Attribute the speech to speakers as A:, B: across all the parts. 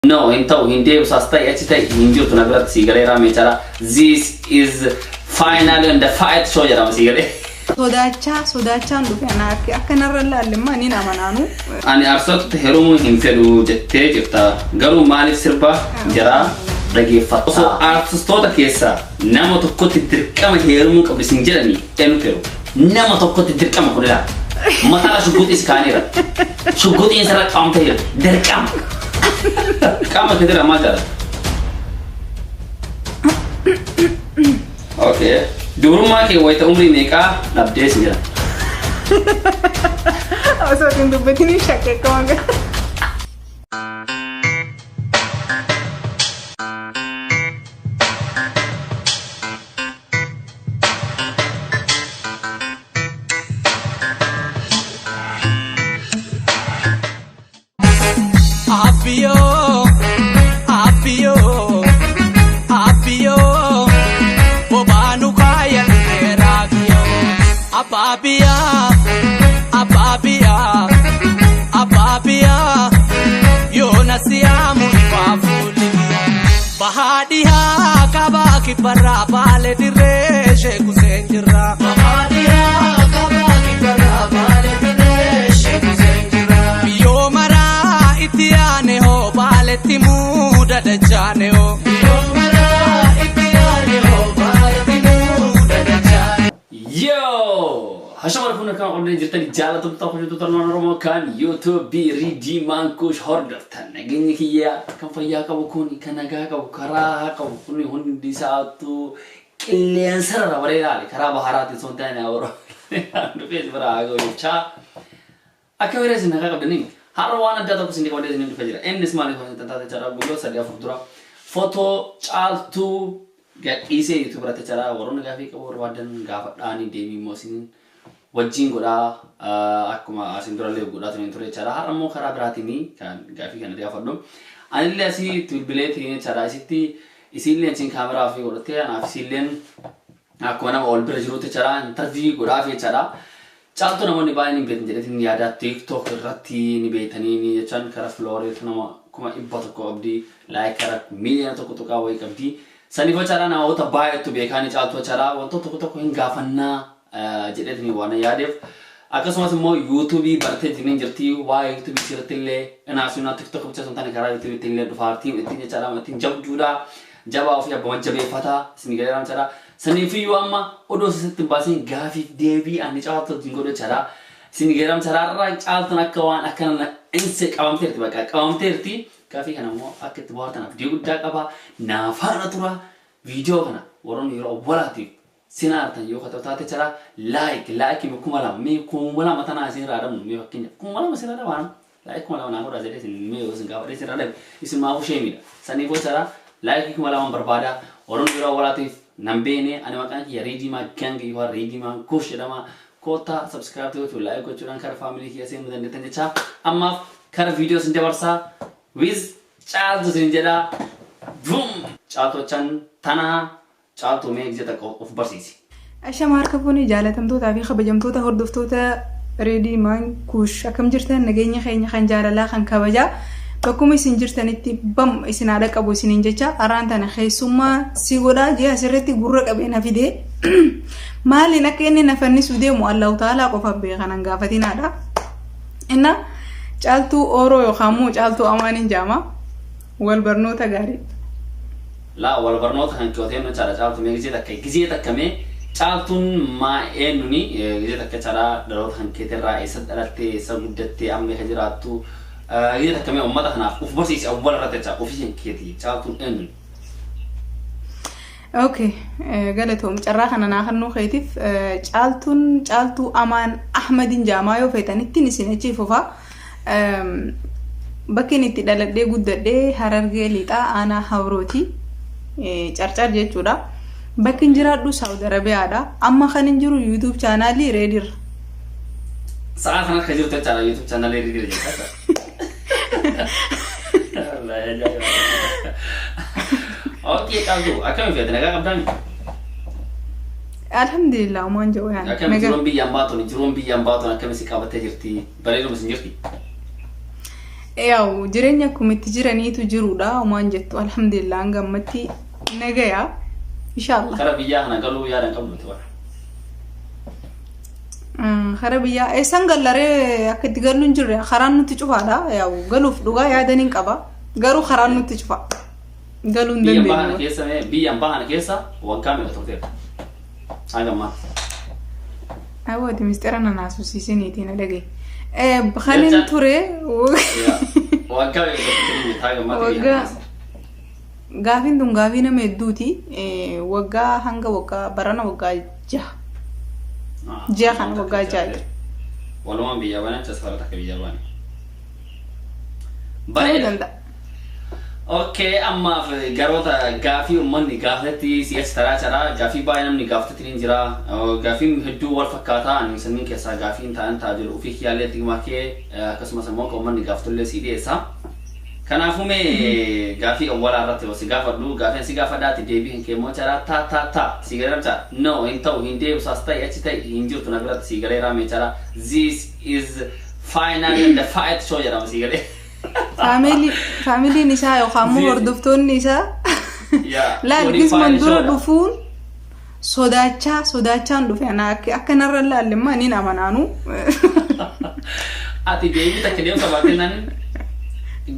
A: No, hin ta'u, hin deebisu, as ta'e achi ta'e hin jirtu na biratti sii galee raamee jira. This is final and the fight show jedhama sii galee.
B: Sodaachaa sodaachaan dhufe ana akka akka narra laalle immoo ani amanaanu.
A: Ani arsootti heerumuu hin fedhu jettee jirta. Garuu maaliif sirba jaraa dhageeffatta? Osoo artistoota keessaa nama tokkotti dirqama heerumuu qabdu isin jedhanii eenyutti heerumu? Nama tokkotti dirqama kun ilaala. Mataa shugguxii si kaaniira. Shugguxiin sirra qabamtee jira. Dirqama. Qaama keetirraa maal jaalatta? Okay. Dubrummaa kee wayita umrii meeqaa dhabdee si jira?
B: Osoo hin dubbatin shakkee akkama gara.
C: Abbiyoo, abbiyoo, abbiyoo, bobaanu kaayan dheeraakiyoo. Abbaabiyaa, abbaabiyaa, abbaabiyaa, yoona siyaamu ifaa fuulli. Bahaa dhihaa kabaa kibbarraa baalee dirree sheeku seen jirra. Bahaa dhihaa kabaa kibbarraa baalee dirree sheeku seen jirra. Biyyoo maraa itti yaane hoo baaletti muuda dachaane hoo. Biyyoo maraa itti yaane hoo baaletti muuda dachaane.
A: Yo! Hashama kun kan ordee jirtan jaalatamtoota hojjettoota Oromoo kan YouTube Riidii Maankush hordoftan. Nageenyi kiyya kan fayyaa qabu kun kan nagaa qabu karaa qabu kun hundi isaatu qilleensarra waree ilaali karaa baharaatiin son ta'an yeroo dhufee si bira haa ga'u jechaa. Akka biree isin nagaa qabdanii har'a waan addaa tokko isin qabadee isin dhufee jira. Innis maaliif hojjetan taate jechaadha guyyoota 3-4 dura footoo Caaltuu gadhiisee YouTube irratti jechaadha. Warroonni gaafii qabu barbaadan gaafadhaanii deebii immoo isin wajjin godhaa akkuma asin durallee godhaa tureen ture jechaadha. Har'a immoo karaa biraatiin kan gaafii kana gaafadhu. Anillee asii itti bilbileetiin jechaadha. Isitti isiillee achiin kaameraa ofii godhattee anaaf isiilleen akkuma nama ol bira jirutti jechaadha. Intarviyuu godhaaf jechaadha. Caaltuu namoonni baay'een hin beektan jedheetiin yaada TikTok irratti ni beektanii ni jechaan karaa filooreetu nama 100,000 qabdi. Like karaa 1.1 miliyoona wayii qabdi. Saniif jechaadha namoota baay'eetu beekaa ni Caaltuu jechaadha. Wantoota tokko tokko hin gaafannaa jedheetiin waan yaadeef. Akkasumas immoo yuutuubii bartee jiranii jirti. Waa'ee yuutuubii sirriitti illee inaasuu TikTok bicha sun taane karaa yuutuubiitti illee dhufaartiin ittiin jechaadha. Ittiin jabduudha. Jabaa ofii abbuma jabeeffataa isin galeeraan jechaadha. Saniifiyyuu amma odoo sisitti hin baasin gaafiif deebii ani Caaltuu wajjin godhu jechaadha. Isin galeeraan jechaadha. Caaltuun akka waan akkana inse qabamteerti bakka qabamteerti. Gaafii kana immoo akka itti bohaartan abdii guddaa qaba. Naa faana tura. Viidiyoo kana warroonni yeroo awwalaatiif sinaartan yoo kata'u taate jechaadha. Like like 2000 mee 2000 tanaa isin irraa dhabnu mee fakkeenyaaf 2000 isin irraa dhabaan like 2000 naa godhaa jedhee isin mee yoo isin gaafadhee isin irraa dhabe isin maafuu sheemiidha. Saniif jechaadha like 2000 barbaada. Warroonni yeroo awwalaatiif nan beene ani maqaan kiyya Riidiimaa Gang yookaan Riidiimaa Kush jedhama. Koottaa subscribe gochuun like gochuudhaan kara faamilii kiyya seenuu dandeettan jecha ammaaf kara viidiyoo isin dabarsaa with Caaltu isin jedhaa. Boom! Caaltochaan tanaa Caaltuu mee ija takka of barsiisi.
B: Ashama harka fuunee jaalatamtootaa fi kabajamtoota hordoftoota Reedii Maankush akkam jirtan nageenya keenya kan jaalalaa kan kabajaa bakkuma isin jirtanitti bam isin haadha qabu isiniin jecha araan tana keessummaa si godhaa jee asirratti gurra qabee na fidee maaliin akka inni na fannisuu deemu Allahu ta'aalaa qofa beeka nan gaafatinaadha. Inna Caaltuu Ooroo yookaan immoo Caaltuu Amaaniin jaama wal barnoota gaarii.
A: Laa wal barnoota kan qotee nu chaadha Caaltu mee gizee takka mee Caaltuun maa eenyuni gizee takka chaadha dhaloota kan keetirraa eessa dhalattee eessa guddattee amma ka jiraattu gizee takka mee uummata kanaaf uf barsiisi awwala irratti jecha ofii kan keetii Caaltuun eenyuni.
B: Okay, galatoom carraa kana naa kennuu keetiif Caaltuun Caaltuu Amaan Ahmadiin jaamaa yoo feetanittiin isin achi fufa. Bakki inni itti dhaladhee guddadhee Harargee Lixaa aanaa Habrooti. Carcar jechuudha. Bakki hin jiraadhu Saawud Arabiyaadha. Amma kan hin jiru YouTube chaanaalii Reedirra.
A: Sa'aa kana akka jirtu jechaadha YouTube chaanaalii Reedirra jechaadha. Okay, Caaltuu akkami feete nagaa qabdaami?
B: Alhamdulillah waan jedhu yaani.
A: Akkami jiruun biyyaan baatuun jiruun biyyaan baatuun akkami si qabattee jirti? Bareeduma isin jirti?
B: Yaa'u jireenya akkuma itti jiraniitu jirudha. Homaan jettu, alhamdulillah, hanga ammatti nagayaa. Inshaallah.
A: Kara biyyaa kana galuu yaada hin qabdu bara.
B: Kara biyyaa eessan gallaree? Akka itti gallu hin jirre, karaan nutti cufaadha. Yaa'u galuuf dhugaa yaadan hin qaba. Garuu karaan nutti cufa. Galuu hin
A: Biyyan bahan
B: dandeenyu.
A: keessa, mee biyyan bahan keessa waggaa meeqa turteetta? Haga ammaatti.
B: Awwaati mistira na naasusiisiniitiin na dhagaye. Kanin ture
A: Waggaa meeqa turte haga ammaatti biyya
B: Waggaa
A: keessa?
B: Gaafiin tun gaafii nama hedduuti. Waggaa hanga waggaa barana waggaa 6. Ji'a kana waggaa 6 jira.
A: Walumaan biyya banan safara takka biyya baane.
B: Ta'uu
A: Bareeda.
B: danda'a.
A: Okay, ammaaf garoota gaafii uummanni gaafatti si'achi taraa caraa gaafii baay'ee namni gaafatatti ni jira. Gaafiin hedduu wal fakkaataa ani sanniin keessaa gaafiin ta'an ta'a jiru ofii kiyyaallee itti makee, akkasumas immoo kan uummanni gaafatullee si dhiyeessa. Kanaafuu mee gaafii awwalaa irratti yoo si gaafadhu, gaafiin si gaafadhaati deebii hin keemmoo caraa ta ta ta si galeera. No, hin ta'u, hin deebisu, as ta'e achi ta'e hin jirtu na biratti, si galeera mee caraa. This is final the fight show jedhama, si galee.
B: Faamiliin isaa yookaan immoo hordoftoonni isaa laal
A: kuni
B: gisman
A: final
B: dura
A: showdha.
B: dhufuun sodaachaa sodaachaan dhufe. Ana akka narra laalle immoo ani amanaanu.
A: Ati deebii takka deemsa baatee nani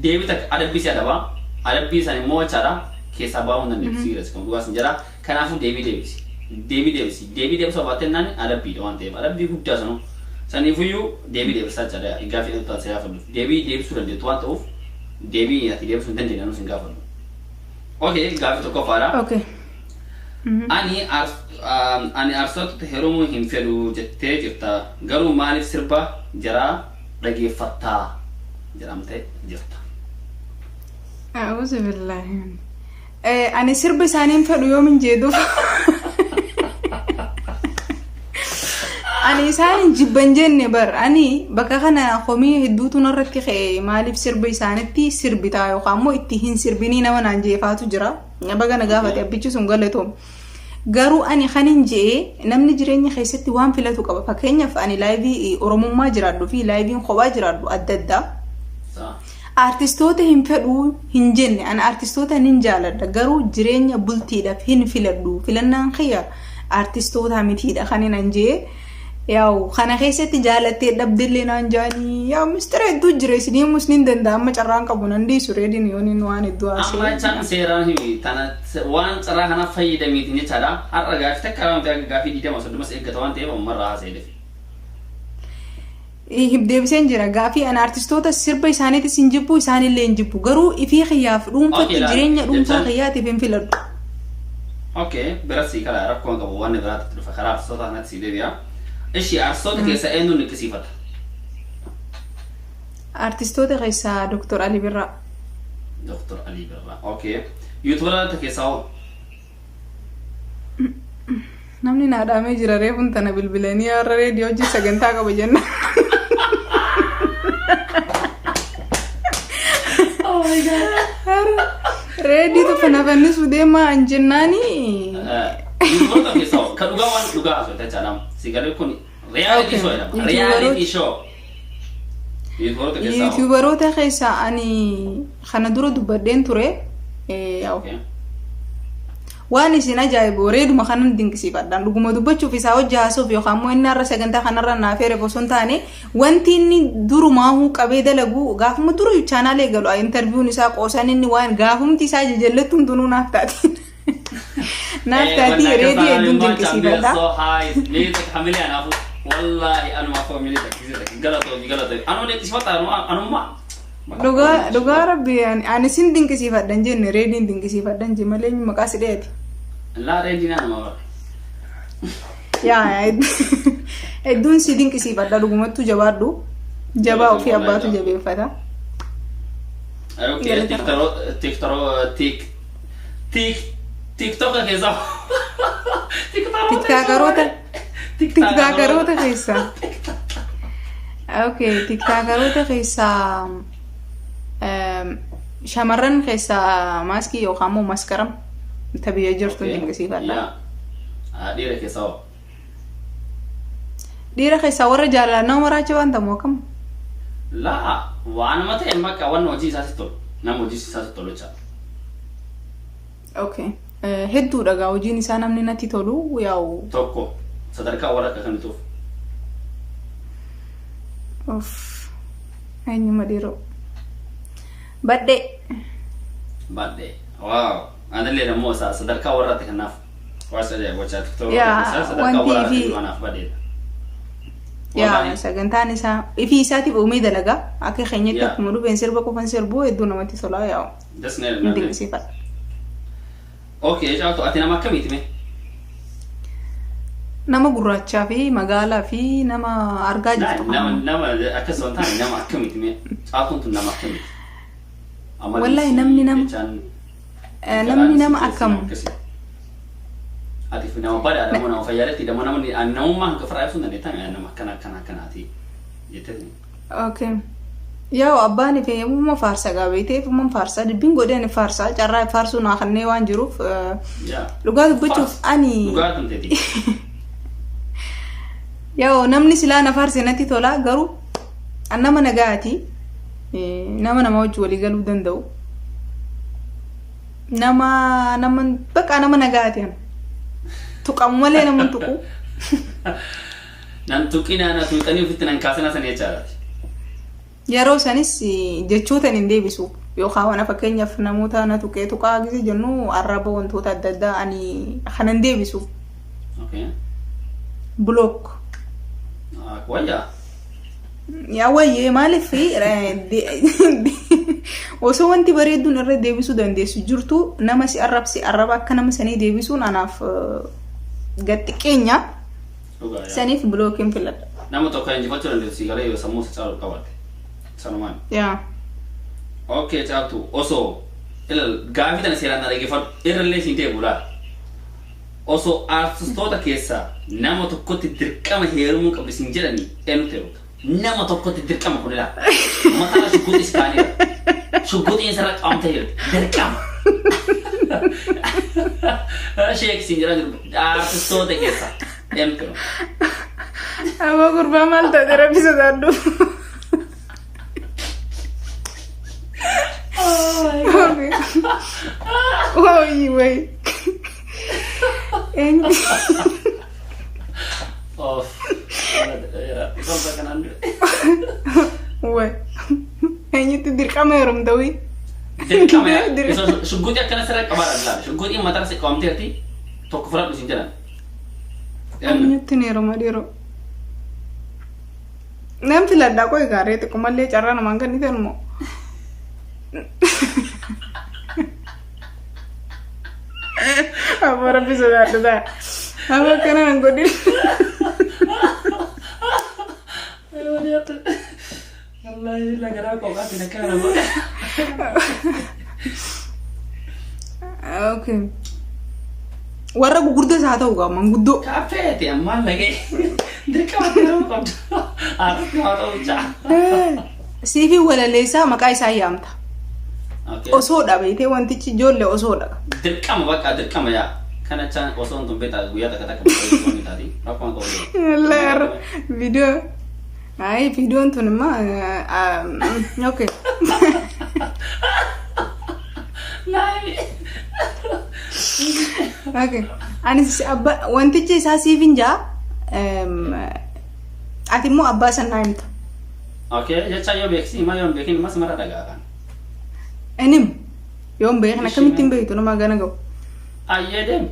A: deebii takka adabbii si adaba, adabbii san immoo jechaadha keessaa baa'uu hin dandeessu, sigiras kan dhugaas hin jira. Kanaafuu deebii deebisi, deebii deebisi. Deebii deebisa baatee nani adabbiidha waan ta'eef, adabbii guddaa sanu saniifuyyuu deebii deebisaa jechaadha. Gaafii dhalootaan si gaafadhu deebii deebisuu dandeettu waan ta'uuf, deebii ati deebisuu hin dandeenye anus hin gaafadhu. Okay, gaafii tokkoffaadha.
B: Okay.
A: Ani arsootatti heerumuu hin fedhu jettee jirta. Garuu maaliif sirba jaraa dhageeffattaa jedhamte jirta?
B: A'uuzu billaahi. Ani sirba isaanii hin fedhu yoomin jeeduuf. Ani isaan hin jibban jenne bar. Ani bakka kana komii hedduutu narratti ka'e, maaliif sirba isaanitti sirbitaa yookaan immoo itti hin sirbinii nama naan jeefaatu jira. Baga na gaafate abbichi sun, galatoom. Garuu ani kan hin je'ee, namni jireenya keessatti waan filatu qaba. Fakkeenyaaf ani life Oromummaa jiraadhu fi lifeiin kophaa jiraadhu adda addaa. Artistoota hin fedhuu hin jenne, ani artistoota nin jaaladha, garuu jireenya bultiidhaaf hin filadhu, filannaan kiyya artistoota mitiidha kan hin jee. Yaa'u kana keessatti jaalattee dhabdellee naan jaanii, yaa'u mistira hedduu jira, isinii himuus nin danda'a, amma carraan qabu nan dhiisu reediin yoon inni waan hedduu
A: Amma
B: haasa'e.
A: jechaan seeraan himi tana waan carraa kanaaf fayyadamiitiin jechaadha. Har'a gaafii takka waan ta'eef gaafii 20 30 eeggata waan ta'eef ammarraa haasa'e defe.
B: Deebiseen jira gaafii. Ani artistoota sirba isaaniitis hin jibbu, isaanillee hin jibbu, garuu ifii kiyyaaf dhuunfatti
A: Okay, laal,
B: jireenya dhuunfaa
A: jechaan
B: kiyyaatiif hin filadhu.
A: Okay, bira sii kala rakkoon qabu, waan biraatti dhufa, karaa artistoota kanatti sii deebi'a. Ishi artistoota keessa eenyuun niqqisiifata?
B: Artistoota keessaa Dr. Ali Birraa.
A: Dr. Ali Birraa. Okay. YouTuberoota keessaa hoo?
B: Namni naa dhaamee jira, reefuun tana bilbilanii har'a reediyoo hojii sagantaa qaba jenna.
A: Oh my God.
B: Reediitu fana fannisuu deemaa an jennaani.
A: YouTuberoota keessaa hoo? Kan dhugaa, waan dhugaa haasofte jechaadha. Si galee, kun reality show jedhama. Reality show. YouTuberoota keessaa hoo?
B: YouTuberoota keessaa ani kana dura dubbadheen ture. Yaa'u. Waan isin ajaa'ibu reeduma kanan dinqisiifadhaan, dhuguma dubbachuuf isaa hojii haasuuf yookaan immoo inni har'a sagantaa kanarra naaf heere osoo hin taane, wanti inni durumaahuu qabee dalagu, gaafuma dura channel galu interviewun isaa, qoosan inni waan gaafumti isaa jajallattuun tunuu naaf taati. Naaf taati, reedii hedduun dinqisiifadha.
A: So high. Mee takka hamilee anaafu. Wallaahi anuma afur hamilee takka gisee takka galatoomi, galatoomi. Anuma dinqisiifadha anuma.
B: Dhugaa dhugaa rabbi, ani sin dinqisiifadha hin jenne, reediin dinqisiifadha hin jenne malee maqaa si dheeti.
A: Laa, reediin anuma bara.
B: Yaa, hedduun si dinqisiifadha, dhugumattuu jabaadhu. Jabaa ofii abbaatu jabeeffata.
A: Okay, tiktoro tik tik TikTok keessaa.
B: Tiktaakeroota tiktaakeroota keessaa. Okay, tiktaakeroota keessaa shamarran keessaa maaskii yookaan immoo maskaram ta biyya jirtu dinqisiifadha.
A: Dhiira keessaa hoo?
B: Dhiira keessaa warra jaalalaan nama maraacha waan ta'mu akkam?
A: Laa waanuma ta'e bakka wanna hojii isaatti tolu. Nama hojii isaatti tolu jecha.
B: Okay. Hedduudha gaa hojiin isaa namni natti tolu yaa'u.
A: Tokko sadarkaa warra akka kennituuf.
B: Of eenyuma dhiiroo. Badhee.
A: Badhee. Wow. Anillee immoo isaa sadarkaa warraatti kanaaf. Waasa ajaa'iba TikTok.
B: Yaa,
A: Sadarkaa
B: wanti
A: warraatti
B: fi-
A: kanaaf badheedha.
B: Yaa sagantaan isaa ifii isaatiif uumee dalagaa akka keenyatti
A: Yaa.
B: akkuma dhufeen sirba qofan sirbuu hedduu namatti tolaa yaa'u.
A: Dasnee.
B: Dinqisiifadha.
A: Okay, caaltu ati nama akkamiiti mee?
B: Nama gurraachaa fi magaalaa fi nama argaa jirtu.
A: Nama nama akkasuma hin taane nama akkamiiti mee? Caaltuun tun nama akkamiiti? Amalli
B: Wallahi
A: isii
B: namni nama-
A: jechaan
B: Namni nama
A: garaan isii
B: akkam?
A: akkasii. Ati fi nama badaadha moo nama fayyaadhaatti dha moo namni ani namummaa hanga firaa ibsuu hin dandeettaa nama akkana akkana akkanaati jettee.
B: Okay. Yaa'u abbaan fi uumama faarsa qabeetee uumama faarsaa dubbiin godhee ani faarsaa carraa faarsuu naa kannee waan jiruuf
A: Yaa.
B: dhugaa dubbachuuf ani
A: Dhugaa tumteeti.
B: yaa'u namni silaa na faarse natti tola garuu an nama nagaati. Nama nama wajji walii galuu danda'u. Nama nama bakka nama nagaati an. Tuqamu malee nama hin tuqu.
A: Nan tuqinaa na tuqanii ofitti nan kaasina sana jechaadha.
B: Yeroo sanis jechoota hin deebisu yookaan waan fakkeenyaaf namoota na tuqee tuqaa gise jennu arraba wantoota adda addaa ani kanan deebisu
A: Okay.
B: Block.
A: Wayyaa.
B: Yaa wayyee maaliif osoo wanti bareedduun irra deebisuu dandeessu jirtu nama si arrabsi arraba akka nama sanii deebisuun anaaf gad xiqqeenya
A: Dhugaa yaa.
B: saniif blockiin filadha.
A: Nama tokko injifachuu dandeessu si galee yoo sammuu isa caalu qabaatte. Sanumaan.
B: Yaa.
A: Okay caaltu osoo ilal gaafii tana seeraan na dhaggeeffadhu irrallee siin deebi'u laala. Osoo artistoota keessaa nama tokkotti dirqama heerumuu qabdi siin jedhanii eenyutti heerumta? Nama tokkotti dirqama kun ilaala. Mataa shugguxis kaaniidha. Shugguxiin sirra qabamtee jirti. Dirqama. Sheek siin jedhaa jiru artistoota keessaa eenyutti heerumta?
B: Aboo gurbaa maal taate rabbi sodaadhu. Okay. Wayi wayi. Eenyu?
A: Of. Kolfa kanaan dura.
B: Wayi. Eenyutti dirqama heerumta wii?
A: Dirqama shugguxii akkana sirra qabaadha laala. Shugguxiin mataa si qabamteerti tokko fudhadhu siin jedhan.
B: Eenyutti ni heeruma dhiiroo? Nan filadhaa qoy gaaree xiqqoomallee carraa namaan kennitan moo? Aboo rabbi sodaadhu ta'a. Aboo akkana nan godhin.
A: Wallaahi lagaraa qofaatti akkana nama.
B: Okay. Warra gugurdaas haa ta'u gaa manguddoo.
A: Kaaffeeti ammaan lagee dirqama heerumuu qabda. Artisti haa ta'u bichaa.
B: Siifi walaleessaa maqaa isaa yaamta.
A: Okay.
B: Osoo dhabeetee wantichi ijoollee osoo dha.
A: Dirqama bakka dirqama yaa. Kana chaan osoo hin beektaa guyyaa takka takka bakka hin taati. Rakkoon qabu.
B: Wallahi har'a viidiyoo. Ayi viidiyoon tun immoo okay.
A: Naayi.
B: Okay. Anis abba wantichi isaa siif hin jaa. Ati immoo abbaa san naa himta.
A: Okay, jecha yoo beeksi himaa yoo hin beekin mas mara dhagaa kan.
B: Inim yoo hin beekin akkamittiin beektu nama gana ga'u.
A: Ayyee deem.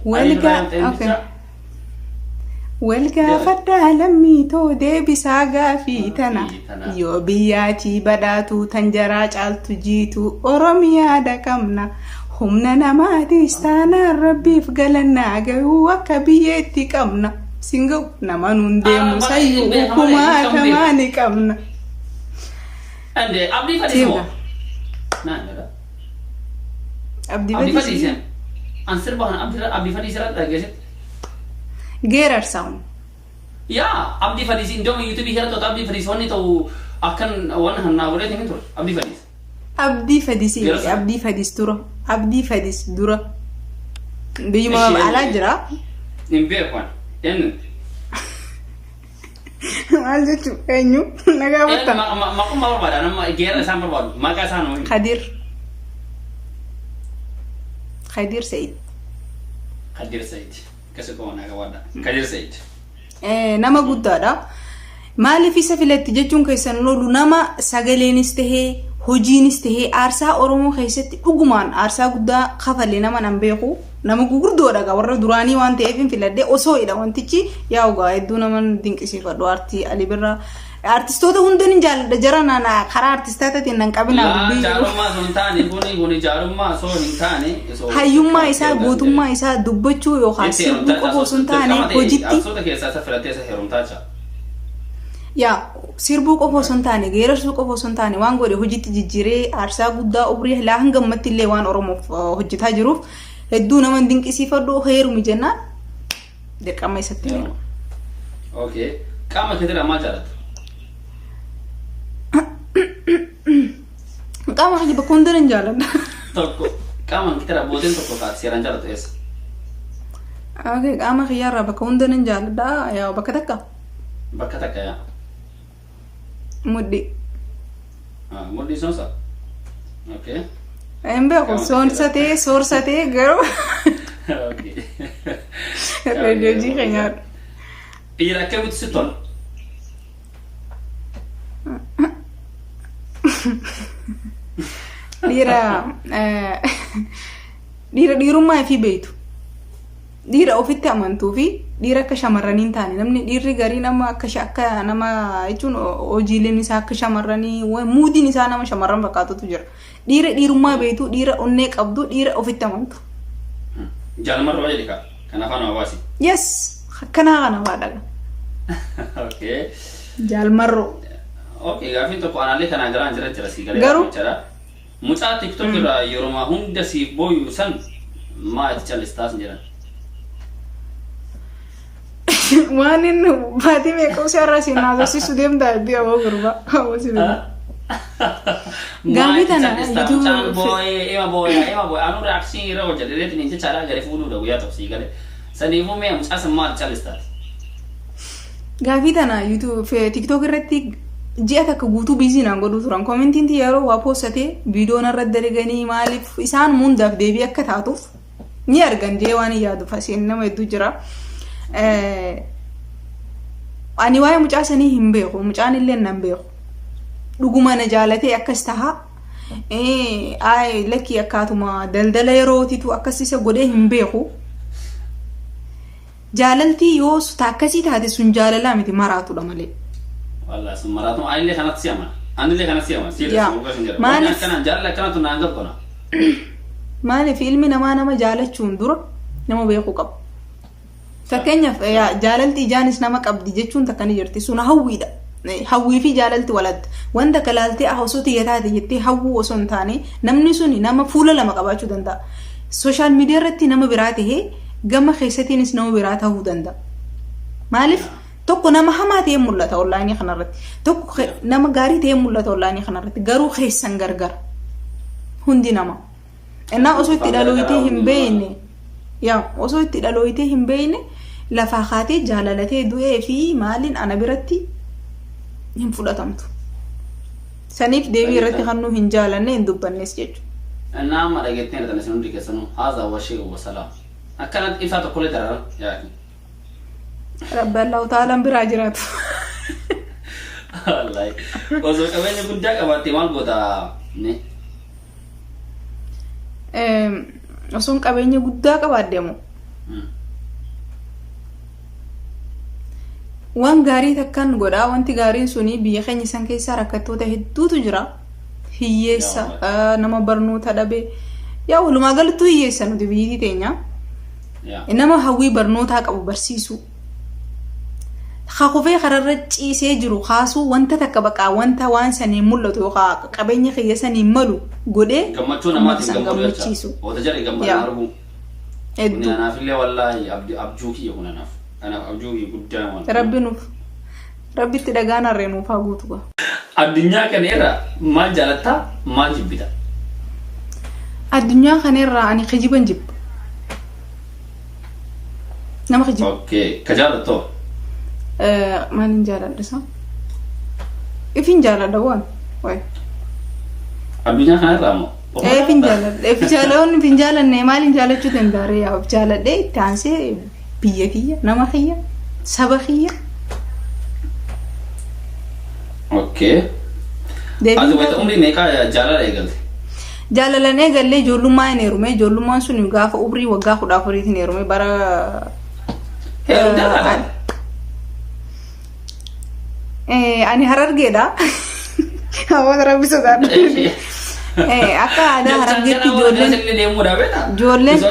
B: Okay. Wal gaafadhaa lammii too deebisaa gaafii tana.
A: Tana.
B: Yoo biyyaatii badhaatu tan jaraa caaltu jiitu Oromiyaa dhaqabna. Humna namaatiis taanaan rabbiif galannaa gahuu akka biyyeetti qabna. Sin ga'u nama nuun deemu
A: Ah,
B: sayyuu
A: beekama, beekama.
B: kumaatamaa ni qabna.
A: Ande abdii fadhiis moo?
B: Siimga.
A: Naan dha.
B: Abdii
A: Abdii
B: Fadhiis.
A: fadhiis. An sirba kana abdii abdii fadhiis irratti dhageessetti.
B: Geerarsaa'uun.
A: Yaa abdii fadhiis iddoo yuutuubii irratti ta'u abdii fadhiis wanni ta'u akkan waan hannaa godhee hin ture abdii fadhiis.
B: Abdii Fadhiis
A: Geerarsa.
B: Abdii Fadhiis dura. Abdii Fadhiis dura. Biyyuma
A: Isheen-
B: alaa jira.
A: Hin beeku ani. Eenyu?
B: Maal jechuun eenyu na gaafatta?
A: Maqummaa barbaada nama geera isaan barbaadu maqaa isaan hoo.
B: Kadir. Kadir Said.
A: Kadir Said. Akkasii qofa naa qabaadha. Kadir Said.
B: Nama guddaadha. Maaliif isa filatti jechuun keessan oolu nama sagaleenis tahee hojiinis tahee aarsaa Oromoo keessatti dhugumaan aarsaa guddaa kafale nama nan beeku nama gugurdoodha gaa warra duraanii waan ta'eef hin filadhe osoo hidha wantichi yaa'u gaa hedduu nama dinqisiifadhu aartii Ali Birraa aartistoota hunda ni jaalladha jara naan karaa aartistaataatiin nan qabinaa
A: Laa
B: dubbii
A: jaalummaa osoo hin taane kuni kuni jaalummaa osoo hin taane. osoo-
B: hayyummaa isaa gootummaa isaa dubbachuu yookaan
A: Itti
B: sirbuu
A: heerumtaa
B: qofa osoo hin taane
A: dirqama ta'e
B: hojitti
A: Aartistoota keessaa isa filattee isa heerumtaa jira.
B: Yaa sirbuu qofa osoo hin taane geerarsuu qofa osoo hin taane waan godhe hojiitti jijjiiree aarsaa guddaa umrii laa hanga ammatti illee waan Oromoof hojjetaa jiruuf hedduu nama dinqisiifadhu heerumi jennaan dirqama isatti heeruma.
A: Okay. Qaama keetirraa maal jaalatta?
B: Qaama kiyya bakka hunda nan jaaladha.
A: Tokko qaama keetirraa booteen tokko kaati seeraan jaalatu eessa?
B: Okay, qaama kiyyaarraa bakka hunda nan jaaladha. Yaa bakka takka
A: Bakka takka yaa.
B: mudhii.
A: Ah, mudhii soonsa? Okay.
B: Hin beeku soonsa ta'ee soorsa ta'ee garuu
A: Okay.
B: reediyoojii keenyaadha.
A: Dhiira akkamitti sitti tola?
B: Dhiira dhiira dhiirummaa ifii beektu. Dhiira ofitti amantuu fi dhiira akka shamarranii hin taane namni dhiirri garii nama akka akka nama jechuun hojiileen isaa akka shamarranii muudiin isaa nama shamarran fakkaatutu jira. Dhiira dhiirummaa beektu, dhiira onnee qabdu, dhiira ofitti amantu.
A: Jaalmarroo jedhi kaa. Kan afaan hawaasi.
B: Yes, akkanaa kana waa dhaga.
A: Okay.
B: Jaalmarroo.
A: Okay, gaafiin tokko anaallee kanaan garaan jira jira sii galee
B: Garuu-
A: jechaadha. Mucaa TikTok irraa yeroo hunda siif booyu san maa itti callistaas hin jedhan.
B: Waan inni baatii meeqa osoo irraa siin haasofsiisu deemtaa itti aboo gurbaa. Aboo si beeku. Gaafii tana
A: Mucaan booyee ima booyaa ima booyaa anuu reaksii irra hojjedhe reetiin jechaadha gadi fuudhuudha guyyaa tokko sii galee. Saniifuu mee mucaa san maal callistaati?
B: Gaafii tana YouTube TikTok irratti ji'a takka guutuu biizii naan godhuu turan. Commentiin yeroo waa poostate viidiyoon irra dalaganii maaliif isaan hundaaf deebii akka taatuuf ni argan jee waan hin yaadu fasiin nama hedduu jira. Ani waa'ee mucaa sanii hin beeku. Mucaan illee nan beeku. Dhuguma na jaalatee akkas taha. Ayi lakkii akkaatuma daldala yerootitu akkas isa godhee hin beeku. Jaalaltii yoo akkasii taate sun jaalalaa miti maraatudha malee.
A: Wallah sun maraatu anillee kanatti si amana. Anillee kanatti si amana. Siirra
B: Yaa.
A: sun dhugaa sin jedha.
B: Maaliif-
A: Wanni akkanaa jaalala akkanatu naan galtona.
B: Maaliif ilmi namaa nama jaalachuun dura nama beekuu qaba. Fakkeenyaaf yaa, jaalalti ijaanis nama qabdi jechuun takka ni jirti. Sun hawwiidha. Hawwii fi jaalalti waladda. Wanta akka laaltee ah osoo xiyya taate jettee hawwuu osoo hin taane namni suni nama fuula lama qabaachuu danda'a. Social media irratti nama biraa tahee gama keessatiinis nama biraa ta'uu danda'a. Maaliif tokko nama hamaa ta'ee mul'ata onlaayinii kanarratti. Tokko nama gaarii ta'ee mul'ata onlaayinii kanarratti. Garuu keessan gargar. Hundi nama. Innaa osoo itti dhalooyitee hin beekne yaa osoo itti dhalooyitee hin beekne lafaa kaatee jaalalatee du'ee fi maaliin ana biratti hin fudhatamtu. Saniif deebii irratti kan nu hin jaalanne hin dubbannes jechuudha.
A: Innaa amma dhageettiin irratti isin hundi keessanuu haazaa washee wa salaam. Akkanatti ibsaa tokkollee dararan yaaki.
B: Rabbi Allahu ta'alaan biraa jiraatu.
A: Wallahi. Osoo qabeenya guddaa qabaattee maal goota ne?
B: Osoon qabeenya guddaa qabaadhe moo waan gaarii takkaan godhaa wanti gaariin suni biyya keenya san keessaa rakkattoota hedduutu jira. Hiyyeessa nama barnoota dhabe yaa walumaa galattuu hiyyeessa nuti biyyi teenya. Nama hawwii barnootaa qabu barsiisuu. Kakufee kararra ciisee jiru kaasuu wanta takka baqaa wanta waan saniin mul'atu yookaan qabeenya kiyya saniin malu godhee
A: Gammachuu
B: uummata
A: namaatiin
B: san
A: gammadu jecha.
B: gammachiisu.
A: Oota jedhe gammadan
B: Yaa.
A: arguu. Kun
B: Hedduu.
A: anaafillee wallaahi abjuu kiyya kun anaaf. Anaaf abjuu kiyya guddaa waan.
B: Rabbi nuuf rabbitti dhagaan harree nuuf haa guutu gaa.
A: Addunyaa kana irra maal jaalattaa maal jibbita?
B: Addunyaa kana irraa ani kijiban jibba. Nama kijiba.
A: Okay. Ka jaalattoo?
B: Maalin jaaladha isaa? Ifin jaaladha waan. Wayi.
A: Addunyaa kanarraa moo?
B: Ifin jaaladha. If jaaladha ifin jaalanne maalin jaalachuu danda'a yaa of jaaladhee itti aansee biyya kiyya, nama kiyya, saba kiyya.
A: Okay. Ati wayita umrii meeqaa jaalala eegalte?
B: Jaalalan eegallee ijoollummaa hin heerume. Ijoollummaan sun gaafa umrii waggaa 14tiin heerume bara.
A: Heerumtee laata?
B: Ani Harargeedha. Hawaasa rabbi sodaadhu. Akka aadaa Harargeetti ijoolleen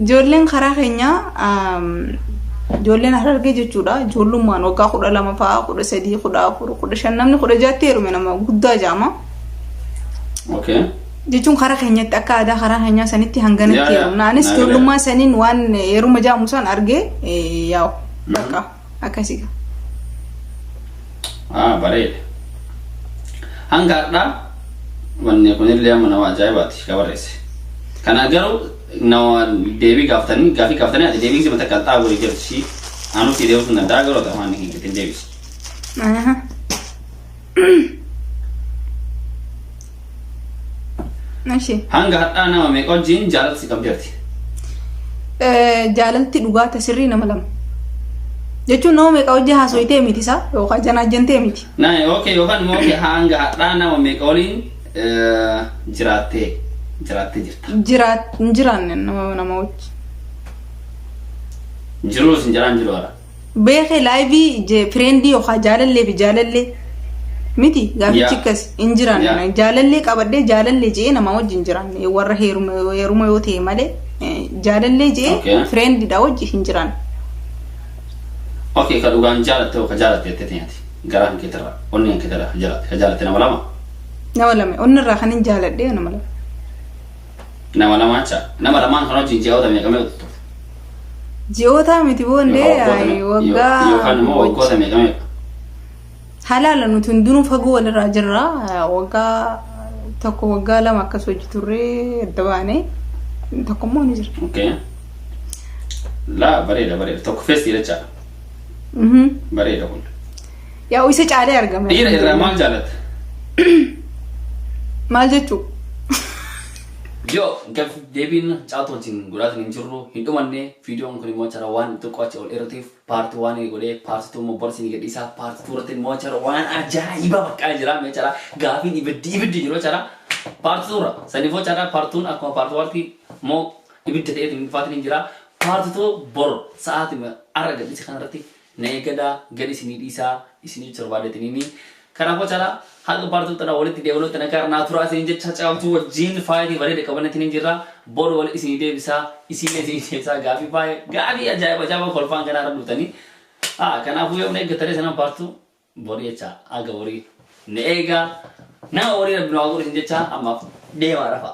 B: ijoolleen karaa keenyaa ijoolleen Harargee jechuudha. Ijoollummaan waggaa 12 fa'aa 13 14 15 namni 16tti heerume nama guddaa jaama. Jechuun karaa keenyatti akka aadaa karaa keenyaa sanitti hanganatti heerumna. Anis ijoollummaa saniin waan heeruma jaamu san argee yaa'u bakka akkasii.
A: Ah, bareeda. Hanga har'aa wanni kunillee amma nama ajaa'ibaati ka barreesse. Kana garuu nama deebii gaafatanii gaafii gaafatanii ati deebii sima takka xaa godhi jirti si anutti deebisuu hin danda'a garuu afaan hin ittiin deebisu.
B: Eshi.
A: Hanga har'aa nama meeqa wajjin jaalalti si qabdeerti?
B: Jaalalti dhugaa ta sirrii nama lama. Jechuun nama meeqa wajjin haasoytee miti isaa yookaan janaajjantee miti.
A: Na okay yookaan immoo okay hanga har'aa nama meeqa waliin jiraattee jiraattee jirta?
B: Jiraat hin jiraanne nama nama wajji.
A: Jiruus hin jiraan jiru hara.
B: Beekee live friend yookaan jaalallee fi jaalallee miti gaafichi akkas hin jiraanne jaalallee qabadhee jaalallee je'ee nama wajji hin jiraanne warra heeruma heeruma yoo ta'e malee jaalallee je'ee friendidha wajji hin jiraanne.
A: Okay, ka dhugaan jaalatte hoo ka jaalatte jettee teenyati. Garaa kan keetirraa, onni kan keetirraa ka jaalatte, ka jaalatte nama lama.
B: Nama lama onni irraa kan hin jaaladhee nama lama.
A: Nama lama jecha. Nama lamaan kan wajjin ji'oota meeqa meeqa turte?
B: Ji'oota miti boondee waggaa
A: Yookaan immoo waggoota meeqa meeqa?
B: Halaala nuti hundinuu fagoo walirraa jirra. Waggaa tokko waggaa lama akkas hojii turree adda baane tokko immoo ni jira.
A: Okay. Laa bareeda bareeda tokko feestii jecha bareeda kun.
B: Yaa isa caalee argame.
A: Dhiira irraa maal jaalatta?
B: Maal jechuu?
A: Yoo gaaffii deebiin caaltuu wajjin godhaatiin hin jirru hin dhumanne viidiyoon kun immoo jara waan xiqqoo achi ol dheerateef part 1 godhee part 2 immoo barsiin gadhiisaa part 2 irratti immoo jara waan ajaa'ibaa baqqaa jira mee jara gaafiin ibiddi ibiddi jiru jara part 2 irra saniifoo jara part 2 akkuma part 1 immoo ibidda ta'eetiin hin dhufaatiin hin jira part 2 bor sa'aatii arra gadhiise kanarratti na eeggadhaa gadi isinii dhiisaa isinii jecha barbaadeetiniini kanaafoo jara haga part 2 tana walitti deebinutti nagaa naa turaa isin jecha caaltuu wajjin faayitii bareeda qabanneetiin hin jirra bor wali isinii deebisaa isinii isinii deebisaa gaafii baay'ee gaafii ajaa'iba ajaa'iba kolfaan kanaa irra duutanii kanaafuu yoo na eeggatanii sana part 2 borii jecha haga borii na eegaa nama borii rabbi nu haa godhu isin jecha ammaaf deemaa rafa.